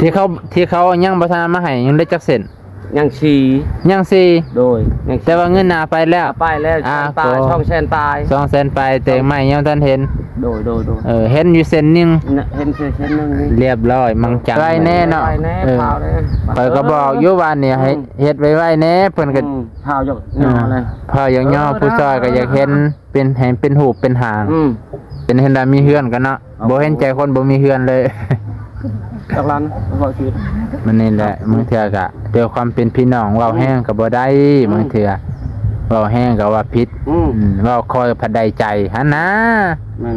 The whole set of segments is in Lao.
ທີ່ເຂົາ ທີ່ເຂົາຍັງບໍ່ທັນເອົາມາໃຫ້ ຍັງເຫຼືອຈັກເສັ້ນ? ຍັງສີ່ ຍັງສີ່ ໂດຍ ຍັງສີ່ ແຕ່ວ່າເງິນນະໄປແລ້ວ ໄປແລ້ວ ອ່າ ແສນປາຍ ໂອ້ ສອງແສນປາຍ ສອງແສນປາຍ ແຕ່ໄມ້ຍັງບໍ່ທັນເຫັນ ໂດຍ ໂດຍ ໂດຍ ເອີ ເຫັນຢູ່ເສັ້ນໜຶ່ງ ນະ ເຫັນແຕ່ເສັ້ນໜຶ່ງນີ້ ລຽບຮ້ອຍມັງຈັງ ໄວແນ່ເນາະ ໄວແນ່ ເອີ ຂ່າວແນ່ ຂ້ອຍກໍບອກຢູ່ວ່ານີ້ໃຫ້ ອືມ ເຮັດໄວໆແນ່ ເພິ່ນກໍ ອືມ ຂ່າວຢາກຍໍແຫຼະ ເອີ ເພາະຢາກຍໍ ເອີ ຜູ້ຊ່ອຍກໍຢາກເຫັນ ເປັນ ໃຫ້ເປັນຮູບເປັນຮ່າງ ອືມ ເປັນເຮືອນລານມີເຮືອນກັນເນາະ ເອົາ ບໍ່ເຫັນໃຈຄົນບໍ່ມີເຮືອນເລີຍ ຈັກລ້ານ ເວົ້າຊື່ ມັນນີ້ແຫຼະ ບາງເທື່ອກະດ້ວຍຄວາມເປັນພີ່ນ້ອງ ເວົ້າແຮງກໍບໍ່ໄດ້ ອືມ ບາງເທື່ອ ເວົ້າແຮງກໍວ່າຜິດ ອືມ ອືມ ເວົ້າຄ່ອຍພັດໄດ້ໃຈຫັ້ນນາ ແມ່ນ.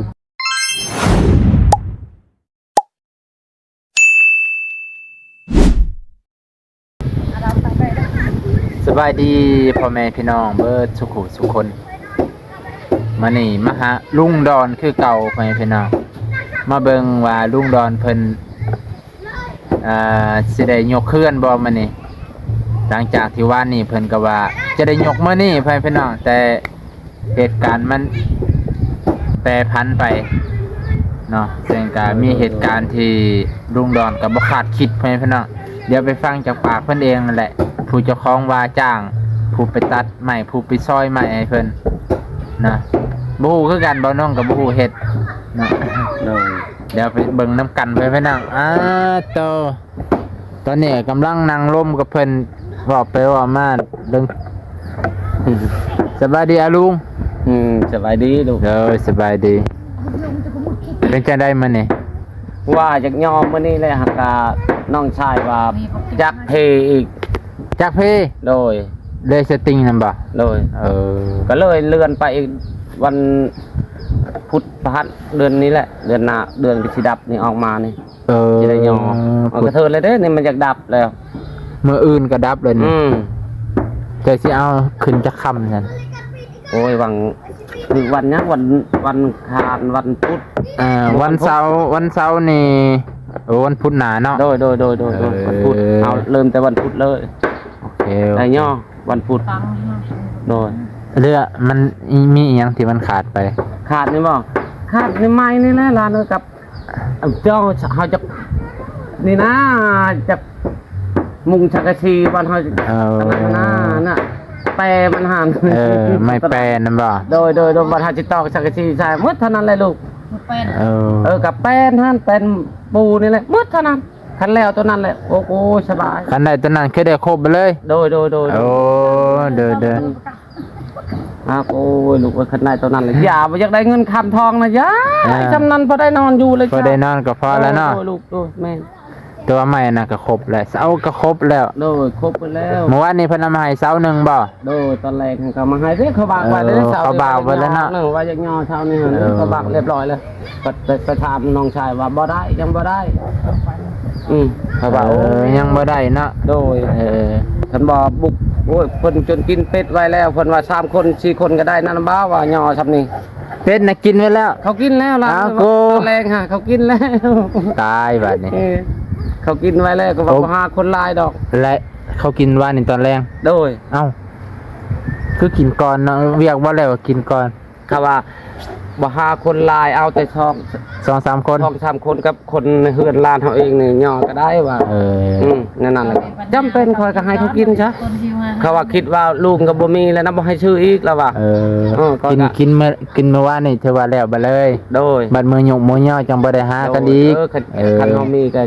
ສະບາຍດີພໍ່ແມ່ພີ່ນ້ອງເບິດສຸຂູສຸຄົນ ມື້ນີ້ມາຫາລຸງດອນຄືເກົ່າ ພໍ່ແມ່ພີ່ນ້ອງ ມາເບິ່ງວ່າລຸງດອນເພິ່ນ ເອີ ຊິໄດ້ຍົກເຮືອນບໍ່ມື້ນີ້ ຫຼັງຈາກທີ່ວານນີ້ເພິ່ນກໍວ່າຈະໄດ້ຍົກມື້ນີ້ ພໍ່ແມ່ພີ່ນ້ອງ ແຕ່ ເຫດການມັນແປຜັນໄປເນາະ ເຊິ່ງກະມີເຫດການທີ່ລຸງດອນກະບໍ່ຄາດຄິດ ພໍ່ແມ່ພີ່ນ້ອງ ດຽວໄປຟັງຈາກປາກເພິ່ນເອງນັ້ນແຫຼະ ຜູ້ເຈົ້າຂອງວ່າຈ້າງ ຜູ້ໄປຕັດໄມ້ ຜູ້ໄປຊອຍໄມ້ໃຫ້ເພິ່ນນະ ບໍ່ຮູ້ຄືກັນ ເບົາໜອງກະບໍ່ຮູ້ເຮັດນະ ໂດຍ ດຽວໄປເບິ່ງນຳກັນ ພໍ່ແມ່ພີ່ນ້ອງ ອ້າໂຕ. ຕອນນີ້ກຳລັງນັ່ງລົມກັບເພິ່ນ ເວົ້າໄປເວົ້າມາເບິ່ງ ສະບາຍດີອາລຸງ ອືມ ສະບາຍດີລູກ ໂດຍ ສະບາຍດີ ເປັນຈັ່ງໃດມື້ນີ້? ວ່າຈາກຍອມມື້ນີ້ແຫຼະ ຫາກະນ້ອງຊາຍວ່າຈັກເພອີກ ຈັກເພ ໂດຍ ເລີຍສະຕິງນຳບໍ່? ໂດຍ ເອີ ກໍເລີຍເລື່ອນໄປອີກ ວັນພຸດພະຫັດເດືອນນີ້ແຫຼະ ເດືອນໜ້າ ເດືອນກະຊິດັບນີ້ອອກມານີ້. ເອີ ຊິໄດ້ຍໍ ມັນກະເທີດແລ້ວເດ້ ນີ້ມັນຢາກດັບແລ້ວ ມື້ອື່ນກະດັບເລີຍນີ້ ອືມ ເຈົ້າຊິເອົາຂຶ້ນຈັກຄ່ຳຊັ້ນ? ໂອ້ຍ ຫວັງ ຄືວັນຫຍັງ ວັນ ວັນອັງຄານ ວັນພຸດ ອ່າ ວັນເສົາ ວັນເສົານີ້ ໂອ້ ວັນພຸດໜ້າເນາະ ໂດຍ ໂດຍ ໂດຍ ໂດຍ ເອີ ວັນພຸດ ເຮົາເລີ່ມແຕ່ວັນພຸດເລີຍ ໂອເຄ ໄດ້ຍໍ ວັນພຸດ ໂດຍ ເຫຼືອມັນມີອີ່ຫຍັງທີ່ມັນຂາດໄປ? ຂາດນີ້ບໍ່? ຂາດນີ້ໄມ້ນີ້ແຫຼະ ຫຼານເອີຍ ກັບ ເຈົ້າ ເຮົາຈະ ນີ້ນະ ຈະມຸງສັງກະສີ ບ້ານເຮົາ ເອີ ອັນນັ້ນນະ ນະ ແປມັນຫັ້ນ ເອີ ໄມ້ແປນັ້ນບໍ່? ໂດຍ ໂດຍ ໂດຍ ບ້ານເຮົາຊິຕອກສັງກະສີໃສ່ໝົດເທົ່ານັ້ນແຫຼະລູກ ແປ ເອີ ເອີ ກັບແປຫັ້ນ ແປປູນີ້ແຫຼະ ໝົດເທົ່ານັ້ນ ຄັນແລ້ວໂຕນັ້ນແຫຼະ ໂອ້ ໂອ້ ສະບາຍ ຄັນໄດ້ໂຕນັ້ນຄືໄດ້ຄົບໄປເລີຍ ໂດຍ ໂດຍ ໂດຍ ໂອ້ ໂດຍ ໂດຍ ອາ ໂອ້ຍ ລູກເອີຍ ຄັນໄດ້ໂຕນັ້ນລະ ຢ່າ ບໍ່ຢາກໄດ້ເງິນຄຳທອງນະ ຢ່າ ອ່າ ສ່ຳນັ້ນພໍໄດ້ນອນຢູ່ລະ ພໍໄດ້ນອນກໍພໍແລ້ວເນາະ ໂດຍ ລູກ ໂດຍ ແມ່ນ ແຕ່ວ່າໄມ້ອັນນັ້ນກໍຄົບແລ້ວ ເສົາກໍຄົບແລ້ວ ໂດຍ ຄົບໄປແລ້ວ ມື້ວານນີ້ເພິ່ນເອົາມາໃຫ້ເສົາໜຶ່ງບໍ່? ໂດຍ ຕອນແລກເຂົາມາໃຫ້ເດ້ ເຂົາວາງໄວ້ເດ້ ເອີ ເສົາ ເຂົາວາງໄວ້ແລ້ວເນາະ ເອີ ວ່າຢາກຍໍເສົານີ້ຫັ້ນ ເອີ ເຂົາວາງລຽບຮ້ອຍແລ້ວ ໄປ ໄປ ໄປຖາມນ້ອງຊາຍວ່າບໍ່ໄດ້ ຍັງບໍ່ໄດ້ ອືມ ເຂົາວ່າ ເອີ ໂອ້ ຍັງບໍ່ໄດ້ເນາະ ໂດຍ ເອີ ຄັນບໍ່ບຸກ ໂອ້ຍ ເພິ່ນຈົນກິນເປັດໄວ້ແລ້ວ ເພິ່ນວ່າສາມຄົນສີ່ຄົນກໍໄດ້ນັ້ນ ບໍ່ວ່າຍໍຊ່ຳນີ້ ເປັດນະກິນໄວ້ແລ້ວ ເຂົາກິນແລ້ວລະ ອ້າວ ຕອນແລງຫາ ເຂົາກິນແລ້ວ ຕາຍບາດນີ້ ເອີ ເຂົາກິນໄວ້ແລ້ວ ກໍວ່າບໍ່ຫາຄົນຫຼາຍດອກ ແລະ ເຂົາກິນວານນີ້ຕອນແລງ ໂດຍ ເອົ້າ ຄືກິນກ່ອນເນາະ ວຽກບໍ່ແລ້ວກໍກິນກ່ອນ ເຂົາວ່າບໍ່ຫາຄົນຫຼາຍ ເອົາແຕ່ສອງ ສອງສາມຄົນ ສອງສາມຄົນກັບຄົນໃນເຮືອນຫຼານເຮົາເອງນີ້ຍໍກໍໄດ້ວ່າ ເອີ ອືມ ແນວນັ້ນແຫຼະ ຈຳເປັນຂ້ອຍກໍໃຫ້ເຂົາກິນຊະ ເຂົາວ່າຄິດວ່າລຸງກໍບໍ່ມີແລ້ວນະ ບໍ່ໃຫ້ຊື້ອີກລະວ່າ ເອີ ເອີ ກິນ ກິນມື້ ກິນມື້ວານນີ້ຖືວ່າແລ້ວບາດເລີຍ ໂດຍ ບາດມື້ຍົກມື້ຍໍຈັ່ງບໍ່ໄດ້ຫາກັນອີກ ໂດຍ ເອີ ຄັນ ເອີ ຄັນເຮົາມີກໍ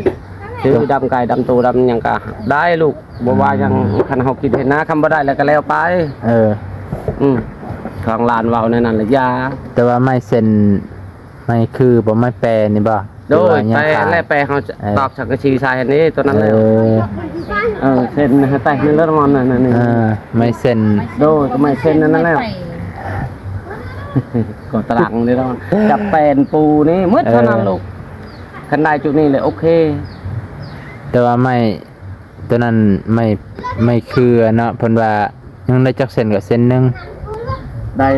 ຊື້ດຳໄກ່ດຳໂຕດຳຫຍັງກໍໄດ້ລູກ ບໍ່ວ່າຫຍັງ ອືມ ຄັນເຮົາຄິດເຫັນນະ ຄັນບໍ່ໄດ້ແລ້ວກໍແລ້ວໄປ ເອີ ອືມ ທາງຫຼານເວົ້າແນວນັ້ນລະຢ່າ ແຕ່ວ່າໄມ້ເສັ້ນ ໄມ້ຄືບໍ່ ໄມ້ແປນີ້ບໍ່? ໂດຍ ແປແຫຼະ ແປເຮົາ ເອີ ຕອກສັງກະສີໃສ່ຫັ້ນນີ້ ຕົວນັ້ນແຫຼະ ເອີ ເອີ ເສັ້ນໃຫ້ແຕກນີ້ເລີຍມັນນັ້ນນີ້ ເອີ ໄມ້ເສັ້ນ ໂດຍ ກໍໄມ້ເສັ້ນນັ້ນແຫຼະ ກໍຕະຫຼັງນີ້ເນາະ ຈັບແປນປູນີ້ໝົດເທົ່ານັ້ນ ເອີ ລູກ ຄັນໄດ້ຈຸດນີ້ແຫຼະໂອເຄ ແຕ່ວ່າໄມ້ ຕົວນັ້ນໄມ້ ໄມ້ເຄືອເນາະ ເພິ່ນວ່າຍັງໄດ້ຈັກເສັ້ນກໍເສັ້ນໜຶ່ງ ໄດ້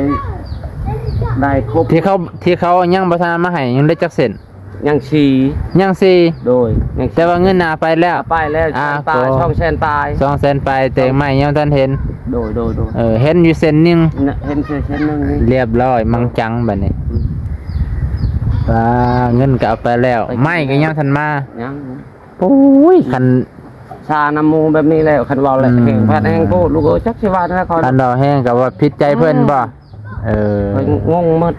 ໄດ້ຄົບ ທີ່ເຂົາ ທີ່ເຂົາຍັງບໍ່ທັນເອົາມາໃຫ້ ຍັງໄດ້ຈັກເສັ້ນ? ຍັງສີ່ ຍັງສີ່ ໂດຍ ຍັງສີ່ ແຕ່ວ່າເງິນນະໄປແລ້ວ ໄປແລ້ວ ອ່າ ສອງແສນປາຍ ໂອ້ ສອງແສນປາຍ ສອງແສນປາຍ ແຕ່ໄມ້ຍັງບໍ່ທັນເຫັນ ໂດຍ ໂດຍ ໂດຍ ເອີ ເຫັນຢູ່ເສັ້ນໜຶ່ງ ນະ ເຫັນເສັ້ນໜຶ່ງນີ້ ລຽບຮ້ອຍມັງຈັງບາດນີ້ ອືມ ອ່າ ເງິນກໍເອົາໄປແລ້ວ ໄມ້ກໍຍັງທັນມາ ຍັງ ໂອ້ຍ ຄັນ ຊານຳໝູ່ແບບນີ້ແຫຼະ ຄັນເວົ້າແຫຼະ ອືມ ແຮງພັດແຮງໂພດ ລູກເອີຍ ຈັກຊິວ່າແນວໃດ ຄັນເວົ້າແຮງກໍວ່າຜິດໃຈເພິ່ນບໍ່? ອືມ ເອີ ຂ້ອຍງົງໝົດ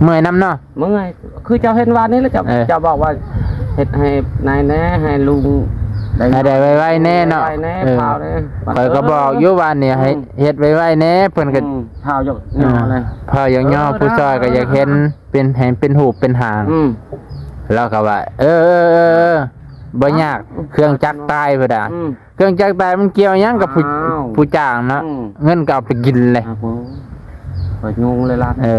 ເມື່ອຍນຳເນາະ ເມື່ອຍ ຄືເຈົ້າເຫັນວານນີ້ແຫຼະ ເຈົ້າ ເອີ ເຈົ້າບອກວ່າເຮັດໃຫ້ນາຍແດ່ ໃຫ້ລຸງໄດ້ ໃຫ້ໄດ້ໄວໆແດ່ເນາະ ໄວໆແດ່ ເອີ ຂ່າວແດ່ ຂ້ອຍກໍບອກຢູ່ວານນີ້ ອືມ ໃຫ້ເຮັດໄວໆແດ່ ເພິ່ນກໍ ອືມ ຂ່າວຢາກຍໍແຫຼະ ເອີ ເອີ ຢາກຍໍ ເອີ ຜູ້ຊ່ອຍກໍຢາກເຫັນ ເນາະ ເປັນ ໃຫ້ເປັນຮູບເປັນຮ່າງ ອືມ ລາວກໍວ່າ ເອີ ເອີ ເອີ ເອີ ບໍ່ຍາກ ເຄື່ອງຈັກຕາຍພຸ້ນດາ ອືມ ເຄື່ອງຈັກຕາຍມັນກ່ຽວຫຍັງກັບຜູ້ ອ້າວ ຜູ້ຈ້າງເນາະ ອືມ ເງິນກໍເອົາໄປກິນເລີຍ ອ້າວ ໂອ້ຍ ຂ້ອຍງົງເລີຍລະ ເອີ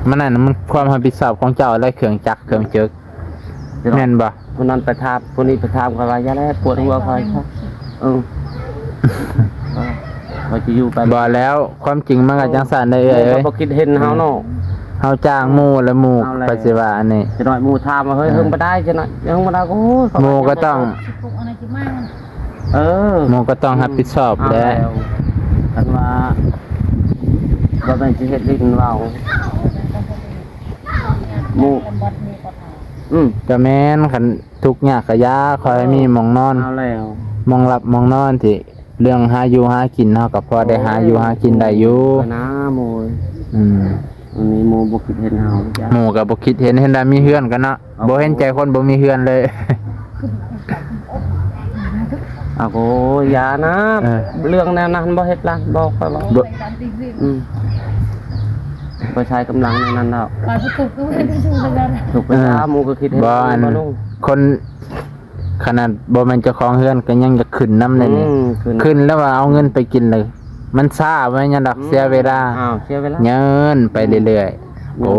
ມັນນັ້ນມັນຄວາມຮັບຜິດຊອບຂອງເຈົ້າແຫຼະ ເຄື່ອງຈັກເຄື່ອງເຈີກ ແມ່ນບໍ່? ຜູ້ນັ້ນໄປຖາມ ຜູ້ນີ້ໄປຖາມ ຂ້ອຍວ່າຢ່າແລະ ປວດຫົວຂ້ອຍ ເອີ ຂ້ອຍຊິຢູ່ໄປ ບໍ່ແລ້ວ ຄວາມຈິງມັນກໍຈັ່ງຊັ້ນເດ້ເອື້ອຍເອີຍ ບໍ່ຄິດເຫັນເຮົາເນາະ ເຮົາຈ້າງໝູ່ແລ້ວໝູ່ ເອົາແລ້ວ ກໍຊິວ່າອັນນີ້ ຈະໜ້ອຍໝູ່ຖາມວ່າ ເຮີ້ຍ ເອີ ເຮີ້ຍ ບໍ່ໄດ້ ຈະໜ້ອຍ ເຮີ້ຍ ບໍ່ໄດ້ ໂອ້ຍ ໝູ່ກໍຕ້ອງ ເອີ ໝູ່ກໍຕ້ອງຮັບຜິດຊອບແຫຼະ ເອົາແລ້ວ ຄັນວ່າ ບໍ່ແມ່ນຊິເຮັດຫຼິ້ນເວົ້າ ໝູ່ ອືມ ກໍແມ່ນ ຄັນທຸກຍາກກໍຢ່າ ຂໍໃຫ້ມີໝ່ອງນອນ ເອົາແລ້ວ ໝ່ອງຫຼັບໝ່ອງນອນ ທີ່ເລື່ອງຫາຢູ່ຫາກິນ ເຮົາກໍພໍໄດ້ຫາຢູ່ຫາກິນໄດ້ຢູ່ ໂອ້ຍ ນະ ໂອ້ຍ ອືມ ອັນນີ້ໝູ່ບໍ່ຄິດເຫັນເຮົາ ໝູ່ກໍບໍ່ຄິດເຫັນ ເຫັນແຕ່ມີເຮືອນກັນເນາະ ເອົາ ບໍ່ເຫັນໃຈຄົນບໍ່ມີເຮືອນເລີຍ ອາ ໂອ້ຍ ຢ່ານະ ເອີ ເລື່ອງແນວນັ້ນບໍ່ເຮັດລະ ບໍ່ ຂ້ອຍວ່າ ບໍ່ ອືມ ໄປໃຊ້ກຳລັງແນວນັ້ນແລ້ວ ໄປບໍ່ຖືກກໍບໍ່ໄດ້ຢູ່ຄືກັນ ຖືກໄປ ເອີ ຊະ ໝູ່ກໍຄິດເຫັນ ບໍ່ ອັນ ບໍ່ລົງ ຄົນ ຂະໜາດບໍ່ແມ່ນເຈົ້າຂອງເຮືອນກໍຍັງຢາກຂຶ້ນນຳເດ້ນີ້ ອືມ ຂຶ້ນ ຂຶ້ນແລ້ວວ່າເອົາເງິນໄປກິນເລີຍ ມັນຊ້າ ບໍ່ແມ່ນຫຍັງດອກ ອືມ ເສຍເວລາ ອ້າວ ເສຍເວລາ ເງິນໄປເລື້ອຍໆ ອືມ ໂອ້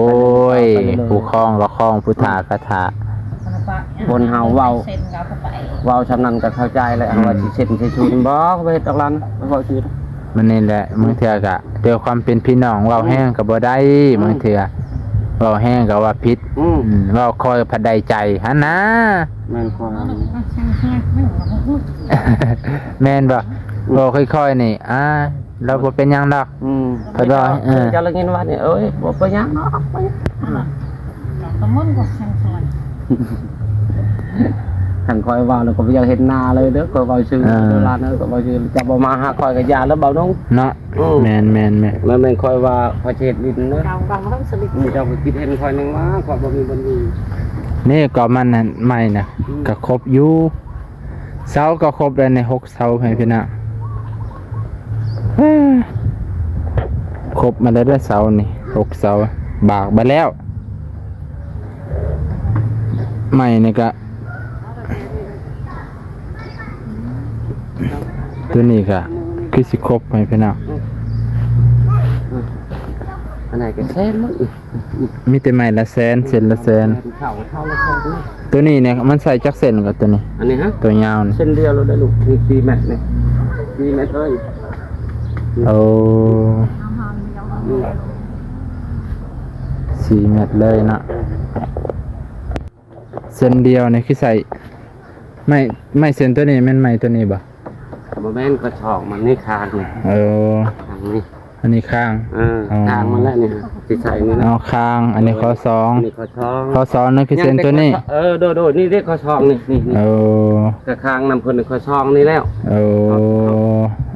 ຍ ເງິນໄປເລື້ອຍໆ ຜູ້ຄອງກໍຄອງ ຜູ້ຖ້າກໍຖ້າ ຄົນເຮົາເວົ້າ ເວົ້າຊ່ຳນັ້ນກໍເຂົ້າໃຈແລ້ວ ອືມ ວ່າຊິເຊັນໃສ່ຊຸນ ບໍ່ ບໍ່ເຮັດດອກລະ ເວົ້າຊື່ ມັນນີ້ແຫຼະ ບາງເທື່ອກະ ດ້ວຍຄວາມເປັນພີ່ນ້ອງ ເວົ້າແຮງກໍບໍ່ໄດ້ ອືມ ບາງເທື່ອ ເວົ້າແຮງກໍວ່າຜິດ ອືມ ອືມ ເວົ້າຄ່ອຍພັດໄດ້ໃຈຫັ້ນນາ ແມ່ນຄ່ອຍ ແມ່ນບໍ່? ອືມ ເວົ້າຄ່ອຍໆນີ້ ອາ ລາວບໍ່ເປັນຫຍັງດອກ ອືມ ເພິ່ນວ່າ ເອີ ເຈົ້າລະຍິນວ່ານີ້ ເອີຍ ບໍ່ເປັນຫຍັງດອກ ບໍ່ເປັນຫຍັງ ຄັນຂ້ອຍເວົ້າແລ້ວກໍບໍ່ຢາກເຫັນໜ້າເລີຍເດີ ຂ້ອຍເວົ້າຊື່ ເອີ ເດີຫຼານເອີຍ ຂ້ອຍເວົ້າຊື່ ເຈົ້າບໍ່ມາຫາຂ້ອຍກໍຢ່າແລ້ວເບົາໜຸ່ງ ເນາະ ອືມ ແມ່ນໆໆ ແມ່ນ ແມ່ນຂ້ອຍວ່າຂ້ອຍຊິເຮັດດິນເນາະ ອືມ ເຈົ້າກໍຄິດເຫັນຂ້ອຍໜຶ່ງວ່າຂ້ອຍບໍ່ມີບ່ອນຢູ່ ນີ້ກໍມັນໃໝ່ນະ ອືມ ກໍຄົບຢູ່ ເສົາກໍຄົບແລ້ວນີ້ ຫົກເສົາໃຫ້ພີ່ນ້ອງ ຄົບມາແລ້ວເດີເສົານີ້ ຫົກເສົາ ບາກມາແລ້ວ ໄມ້ນີ້ກະ ຕົວນີ້ກະຄືຊິຄົບໃຫ້ພີ່ນ້ອງ ອັນໃດກະແຊນໝົດ ມີແຕ່ໄມ້ລະແສນ ເສັ້ນລະແສນ ຕົວນີ້ນີ້ມັນໃສ່ຈັກເສັ້ນກໍຕົວນີ້ ອັນນີ້ຮະ ຕົວຍາວນີ້ ເສັ້ນດຽວໂລດໄດ໋ລູກ ນີ້ສີ່ແມັດນີ້ ສີ່ແມັດເອີຍ ໂອ້ ອືມ ສີ່ແມັດເລີຍເນາະ ເສັ້ນດຽວນີ້ຄືໃສ່ໄມ້ ໄມ້ເສັ້ນຕົວນີ້ແມ່ນໄມ້ຕົວນີ້ບໍ່? ບໍ່ແມ່ນ ກະຊອກມັນນີ້ ຄາງນີ້ ເອີ ຄາງນີ້ ອັນນີ້ຄາງ ເອີ ອໍ ຄາງມັນແຫຼະນີ້ ຊິໃສ່ນີ້ແຫຼະ ອໍ ຄາງ ອັນນີ້ຂໍ້ສອງ ອັນນີ້ຂໍ້ສອງ ຂໍ້ສອງນັ້ນຄືເສັ້ນຕົວນີ້ ເອີ ໂດຍໆ ນີ້ເດ້ຂໍ້ສອງນີ້ ນີ້ ນີ້ ໂອ້ ກະຄາງນຳເພິ່ນຂໍ້ສອງນີ້ແລ້ວ ໂອ້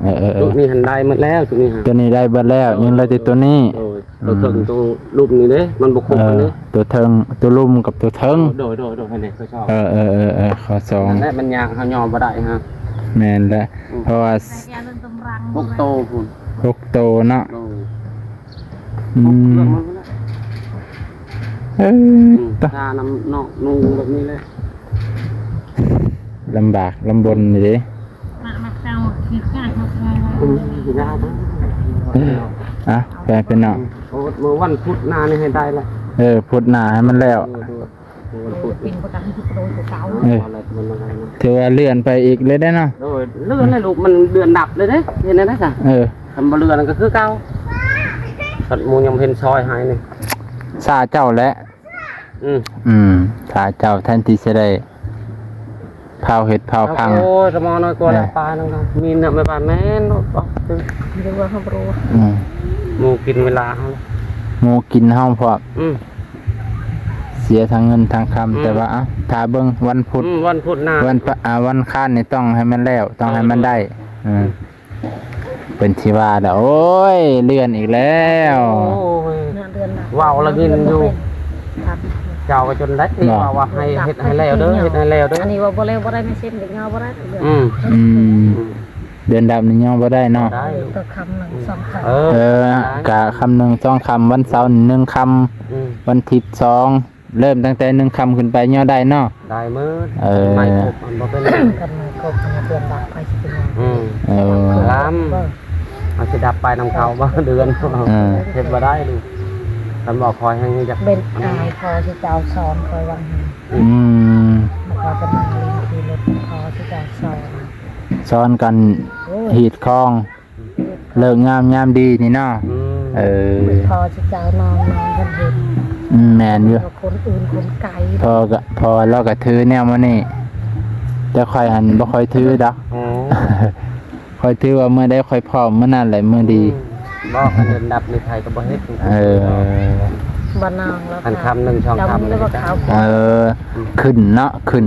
ເອີໆໆ ນີ້ຫັ້ນໄດ້ໝົດແລ້ວ ຕົວນີ້ຫັ້ນ ຕົວນີ້ໄດ້ເບິດແລ້ວ ໂດຍ ຍັງເຫຼືອແຕ່ຕົວນີ້ ໂດຍ ຕົວເທິງ ອືມ ຕົວລຸ່ມນີ້ເດ້ ມັນບໍ່ຄົບ ເອີ ອັນນີ້ ຕົວເທິງ ຕົວລຸ່ມກັບຕົວເທິງ ໂດຍໆໆ ຫັ້ນເດ້ ຂໍ້ສອງ ເອີໆໆ ຂໍ້ສອງ ນັ້ນແຫຼະ ມັນຍາກ ເຮົາຍໍບໍ່ໄດ້ຮະ ແມ່ນແຫຼະ ອືມ ເພາະວ່າ ຫົກໂຕພຸ້ນ ຫົກໂຕເນາະ ໂດຍ ອືມ ຫົກເຄື່ອງມັນພຸ້ນແຫຼະ ເອີ ອືມ ຕະ ຖ້ານຳນອກນຸ່ງແບບນີ້ແຫຼະ ລຳບາກລຳບົນນີ້ເດ້ ອືມ ຍາກ ອ່ະ ໄປພີ່ນ້ອງ ໂອ້ ມື້ວັນພຸດໜ້ານີ້ໃຫ້ໄດ້ລະ ເອີ ພຸດໜ້າໃຫ້ມັນແລ້ວ ໂດຍໆ ເອີ ຖືວ່າເລື່ອນໄປອີກເລີຍເດ້ເນາະ ໂດຍ ເລື່ອນແລ້ວລູກ ມັນເດືອນດັບເລີຍເດ້ ເຮັດແນວໃດຊະ ເອີ ຄັນບໍ່ເລື່ອນກໍຄືເກົ່າ ຄັນໝູ່ຍັງເຫັນຊອຍໃຫ້ນີ້ ຊາເຈົ້າແຫຼະ ອືມ ອືມ ຖ້າເຈົ້າແທນທີ່ຊິໄດ້ເຜົາເຫັດເຜົາພັງ ໂອ້ຍ ສະໝໍນ້ອຍກວ່າ ເອີ ຫຼາຍປານນັ້ນ ມີນຳແມ່ບ້ານແມ່ນເນາະ ຫຼືວ່າເຮົາບໍ່ຮູ້ ອືມ ໝູ່ກິນເວລາເຮົາ ໝູ່ກິນເຮົາພ້ອມ ອືມ ເສຍທັງເງິນທັງຄຳ ອືມ ແຕ່ວ່າ ເອົ້າ ຖ້າເບິ່ງວັນພຸດ ອືມ ວັນພຸດໜ້າ ວັນພະ ອ່າ ວັນຄານນີ້ຕ້ອງໃຫ້ມັນແລ້ວ ຕ້ອງໃຫ້ມັນໄດ້ ເອີ ເອີ ເອີ ເພິ່ນຊິວ່າແລ້ວ ໂອ້ຍ ເລື່ອນອີກແລ້ວ ໂອ້ຍ ເດືອນໜ້າ ເວົ້າລະຍິນຢູ່ ເຈົ້າກໍຈົນໄດ້ ບໍ່ ເວົ້າວ່າໃຫ້ເຮັດໃຫ້ແລ້ວເດີ ເຮັດໃຫ້ແລ້ວເດີ ອັນນີ້ວ່າບໍ່ແລ້ວບໍ່ໄດ້ ແມ່ເຊັນກໍຍໍບໍ່ໄດ້ ອືມ ອືມ ອືມ ເດືອນດັບນີ້ຍໍບໍ່ໄດ້ເນາະ ບໍ່ໄດ້ ກໍຄຳໜຶ່ງສອງຄຳ ເອີ ເອີ ກະຄຳໜຶ່ງສອງຄຳ ວັນເສົາໜຶ່ງຄຳ ອືມ ວັນທິດສອງ ເລີ່ມຕັ້ງແຕ່ໜຶ່ງຄ່ຳຂຶ້ນໄປຍໍໄດ້ເນາະ ໄດ້ໝົດ ເອີ ໄມ້ຄົບມັນບໍ່ເປັນຫຍັງ ຄັນໄມ້ຄົບມັນເດືອນດັບໄປຊິເປັນຫຍັງ ອືມ ເອີ ລຳ ເຮົາຊິດັບໄປນຳເຂົາບໍ່ ເດືອນ ເອີ ເຮັດບໍ່ໄດ້ລູກ ຄັນບໍ່ຄອຍແຮງຢາກ ເປັນອາຍພໍຊິເຈົ້າສອນຄອຍວ່າ ອືມ ມັນກໍຈະມາເລີຍທີ່ລົດພໍຊິເຈົ້າສອນ ສອນກັນ ໂອ້ຍ ຮີດຄອງ ເລີກງາມຍາມດີນີ້ເນາະ ອືມ ເອີ ພໍ່ຊິເຈົ້ານ້ອງ ນ້ອງເພິ່ນເຮັດ ອືມ ແມ່ນຢູ່ ຄົນອື່ນຄົນໄກ ພໍ່ກໍ ພໍ່ລາວກໍຖືແນວມື້ນີ້ ແຕ່ຂ້ອຍຫັ້ນບໍ່ຄ່ອຍຖືດອກ ອໍ ຂ້ອຍຖືວ່າມື້ໃດຂ້ອຍພ້ອມມື້ນັ້ນແຫຼະມື້ດີ ອືມ ບໍ່ ຄັນເງິນດັບໃນໄທກໍບໍ່ເຮັດ ເອີ ບໍ່ນາງແລ້ວ ຄັນຄຳໜຶ່ງສອງຄຳ ເອີ ອືມ ຂຶ້ນເນາະ ຂຶ້ນ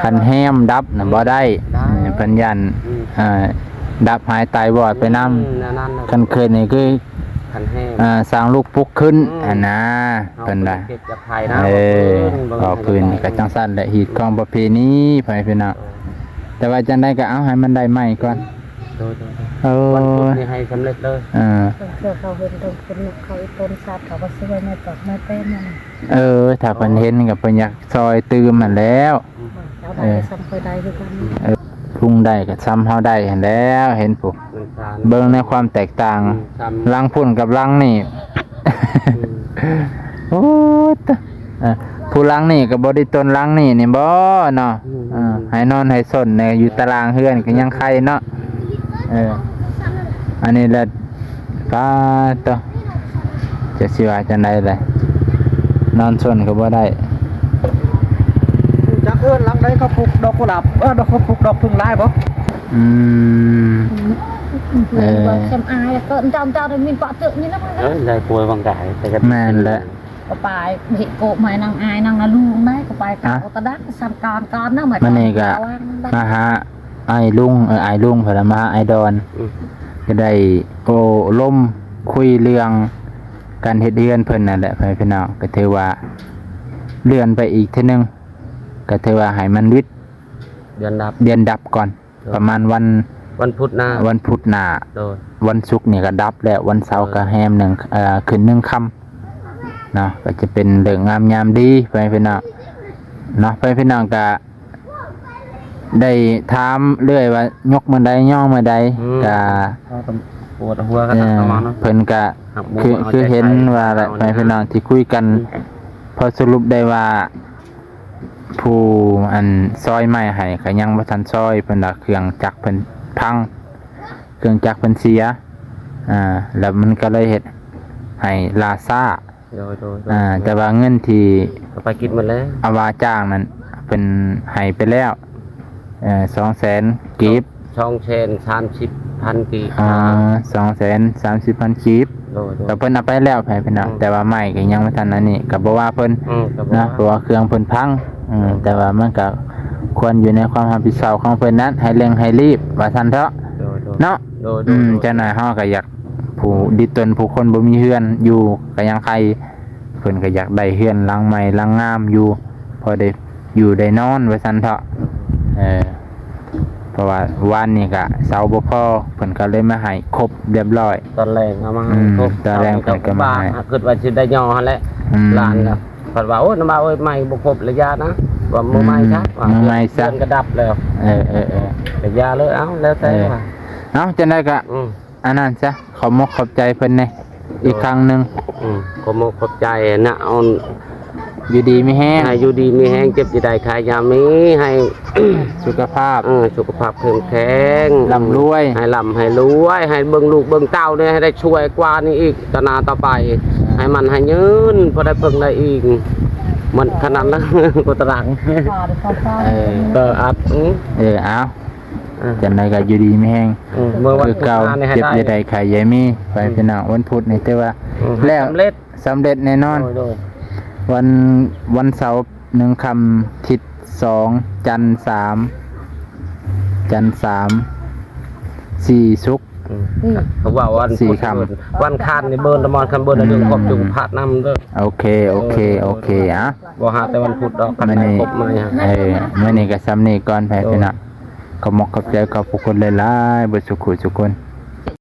ຄັນແຮມດັບນະບໍ່ໄດ້ ໄດ້ ເພິ່ນຢ້ານ ອືມ ເອີ ດັບຫາຍຕາຍວອດໄປນຳ ອືມ ແນວນັ້ນ ຄັນຂຶ້ນນີ້ຄື ຄັນແຮມ ເອີ ສ້າງລູກປຸກຂຶ້ນ ອືມ ຫັ້ນນະ ເພິ່ນວ່າ ເກັບຈາກໄຜນະ ເອີ ເວົ້າພື້ນກໍຈັ່ງຊັ້ນແຫຼະ ຮີດຄອງປະເພນີ ພໍ່ແມ່ພີ່ນ້ອງ ເອີ ແຕ່ວ່າຈັ່ງໃດກໍເອົາໃຫ້ມັນໄດ້ໃໝ່ກ່ອນ ໂດຍໆ ເອີ ວັນພຸດນີ້ໃຫ້ສຳເລັດເລີຍ ເອີ ເທື່ອເຂົາເຫັນເຖິງຄຸນນກເຂົາອີຕົນສັດ ເຂົາກໍຊ່ວຍແມ່ຕອກແມ່ແຕນນັ້ນ ເອີ ຖ້າເພິ່ນເຫັນກໍເພິ່ນຢາກຊ່ອຍຕື່ມຫັ້ນແຫຼ້ວ ອືມ ເອີ ເຂົາໄດ້ສ່ຳຂ້ອຍໄດ້ຄືກັນ ເອີ ລຸງໄດ້ກໍສ່ຳເຮົາໄດ້ຫັ້ນແຫຼ້ວ ເຫັນຜູ້ ເບິ່ງໃນຄວາມແຕກຕ່າງ ອືມ ຫຼັງພຸ້ນກັບຫຼັງນີ້ ອືມ ໂອ້ ຕະ ເອີ ຜູ້ຫຼັງນີ້ກໍບໍ່ໄດ້ຕົນຫຼັງນີ້ນີ້ບໍ່ເນາະ ອືມ ເອີ ໃຫ້ນອນໃຫ້ສົນຢູ່ຕາລາງເຮືອນກໍຍັງໄຄເນາະ ເອີ ອັນນີ້ແຫຼະ ປາດໂທ້ ຈະຊິວ່າຈັ່ງໃດແຫຼະ ນອນສົນກໍບໍ່ໄດ້ ຈາກເຮືອນຫຼັງໃດເຂົາປູກດອກກຸຫຼາບ ເອີ ດອກ ເຂົາປູກດອກເຜິ້ງຫຼາຍບໍ່? ອືມ ເອີ ເອີ ສຳອາຍກໍດຳໆ ມີປະເຕີນີ້ນະ ເອີ ໄດ້ປ່ວຍບາງກາຍ ແມ່ນແຫຼະ ກໍໄປເຮັດໂກະໃໝ່ນາງອາຍນາງນະລຸງໄດ້ ກໍໄປເອົາຕະດັກສຳການກ່ອນນະ ມານີ້ກໍມາຫາອ້າຍລຸງ ເອີ ອ້າຍລຸງ ເພິ່ນມາຫາອ້າຍດອນ ອືມ ກໍໄດ້ໂອ້ລົມຄຸຍເລື່ອງການເຮັດເຮືອນເພິ່ນນັ້ນແຫຼະ ພໍ່ແມ່ພີ່ນ້ອງ ກໍຖືວ່າເລື່ອນໄປອີກເທື່ອໜຶ່ງ ກໍຖືວ່າໃຫ້ມັນວິດ ເດືອນດັບ ເດືອນດັບກ່ອນ ໂດຍ ປະມານວັນ ວັນພຸດໜ້າ ວັນພຸດໜ້າ ໂດຍ ວັນສຸກນີ້ກໍດັບແລ້ວ ວັນເສົາ ໂດຍ ກໍແຮມໜຶ່ງ ເອີ ຂຶ້ນໜຶ່ງຄ່ຳເນາະ ກໍຈະເປັນເລີກງາມຍາມດີ ພໍ່ແມ່ພີ່ນ້ອງເນາະ ພໍ່ແມ່ພີ່ນ້ອງກໍໄດ້ຖາມເລື້ອຍວ່າຍົກມື້ໃດຍໍມື້ໃດ ອືມ ກໍ ເອີ ປວດຫົວກັນ ເອີ ປະມານນັ້ນ ເພິ່ນກໍ ຄື ຄືເຫັນວ່າແຫຼະ ພໍ່ແມ່ພີ່ນ້ອງທີ່ຄຸຍກັນ ອືມ ພໍສະຫຼຸບໄດ້ວ່າ ຜູ້ອັນຊອຍໄມ້ໃຫ້ກໍຍັງບໍ່ທັນຊອຍ ເພິ່ນວ່າເຄື່ອງຈັກເພິ່ນພັງ ເຄື່ອງຈັກເພິ່ນເສຍ ອ່າ ແລ້ວມັນກໍເລີຍເຮັດໃຫ້ລ່າຊ້າ ໂດຍໆໆ ອ່າ ແຕ່ວ່າເງິນທີ່ ເອົາໄປກິນໝົດແລ້ວ ອາວາຈ້າງນັ້ນ ເພິ່ນໃຫ້ໄປແລ້ວ ເອີ ສອງແສນກີບ ສອງແສນສາມສິບພັນກີບ ອໍ ສອງແສນສາມສິບພັນກີບ ໂດຍໆ ກໍເພິ່ນເອົາໄປແລ້ວ ພໍ່ແມ່ພີ່ນ້ອງ ອືມ ແຕ່ວ່າໄມ້ກໍຍັງບໍ່ທັນອັນນີ້ ກໍບໍ່ວ່າເພິ່ນ ອືມ ກໍບໍ່ວ່າ ເນາະ ເພາະວ່າເຄື່ອງເພິ່ນພັງ ອືມ ອືມ ແຕ່ວ່າມັນກໍຄວນຢູ່ໃນຄວາມຮັບຜິດຊອບຂອງເພິ່ນນັ້ນ ໃຫ້ເລັ່ງໃຫ້ລີບວ່າຊັ້ນເຖາະ ໂດຍໆ ເນາະ ໂດຍໆ ອືມ ໂດຍ ຈັກໜ້ອຍເຮົາກໍຢາກ ຜູ້ດິດຕົນ ຜູ້ຄົນບໍ່ມີເຮືອນຢູ່ກໍຍັງໄຄ ເພິ່ນກໍຢາກໄດ້ເຮືອນຫຼັງໃໝ່ຫຼັງງາມຢູ່ ພໍໄດ້ຢູ່ໄດ້ນອນວ່າຊັ້ນເຖາະ ເອີ ເພາະວ່າວານນີ້ກະເສົາບໍ່ພໍ ເພິ່ນກໍເລີຍມາໃຫ້ຄົບຮຽບຮ້ອຍ ຕອນແລງເອົາມາໃຫ້ ອືມ ຄົບ ຕອນແລງເພິ່ນກໍມາໃຫ້ ຄິດວ່າຊິໄດ້ຍໍຫັ້ນແຫຼະ ອືມ ຫຼານກໍເພິ່ນວ່າ ໂອ້ຍ ນ້ຳບ່າວເອີຍ ໄມ້ບໍ່ຄົບລະຢ່ານະ ວ່າມື້ໃໝ່ຊະ ອືມ ວ່າ ມື້ໃໝ່ຊະ ເຮືອນກໍດັບແລ້ວ ເອີໆໆ ກໍຢ່າເລີຍ ເອົ້າ ແລ້ວແຕ່ ເອີ ວ່າ ເອົ້າ ຈັ່ງໃດກໍ ອືມ ອັນນັ້ນຊະ ຂອບມົກຂອບໃຈເພິ່ນແດ່ ໂດຍ ອີກຄັ້ງໜຶ່ງ ອືມ ຂອບມົກຂອບໃຈນະ ເອົາ ຢູ່ດີມີແຮງ ໃຫ້ຢູ່ດີມີແຮງ ເຈັບຢ່າໄດ້ ໄຂ້ຢ່າມີ ໃຫ້ ສຸຂະພາບ ເອີ ສຸຂະພາບເຂັ້ມແຂງ ລ່ຳລວຍ ໃຫ້ລ່ຳໃຫ້ລວຍ ໃຫ້ເບິ່ງລູກເບິ່ງເຕົ້ານີ້ ໃຫ້ໄດ້ຊ່ວຍກວ່ານີ້ອີກ ຕໍ່ໜ້າຕໍ່ໄປ ອ່າ ໃຫ້ໝັ້ນໃຫ້ຍືນ ພໍໄດ້ເພິ່ງໄດ້ອີງ ມັນຂະໜາດນັ້ນ ບໍ່ຕະຫຼັງ ເອີ ເອີ ອັດ ເອີ ເອົາ ເອີ ຈັ່ງໃດກໍຢູ່ດີມີແຮງ ເອີ ເມື່ອວັນພຸດ ຄືເກົ່າ ເຈັບຢ່າໄດ້ ໄຂ້ຢ່າມີ ໄປ ອືມ ພີ່ນ້ອງ ວັນພຸດນີ້ຖືວ່າ ອືມ ແລ້ວ ສຳເລັດ ສຳເລັດແນ່ນອນ ໂດຍ ວັນ ວັນເສົາໜຶ່ງຄ່ຳ ທິດສອງ ຈັນສາມ ຈັນສາມ ສີ່ສຸກ ອືມ ອືມ ເຂົາເວົ້າວັນ ສີ່ຄ່ຳ ວັນຄານນີ້ເບິ່ງຕະມອນ ຄັນເບິ່ງ ອືມ ເລື່ອງຄວບຈຸພະນຳເດີ. ໂອເຄ ໂອເຄ ໂອເຄ ອະ ບໍ່ຫາແຕ່ວັນພຸດດອກ ຄັນ ມື້ນີ້ ໄດ້ຄົບມາຫຍັງ ເອີ ມື້ນີ້ກໍຊ່ຳນີ້ກ່ອນ ແມ່ ໂດຍ ພີ່ນ້ອງ. ຂອບມຸກຂອບໃຈຂອບພະຄຸນຫຼາຍໆ ເບິດສູ່ຄູ່ສູ່ຄົນ.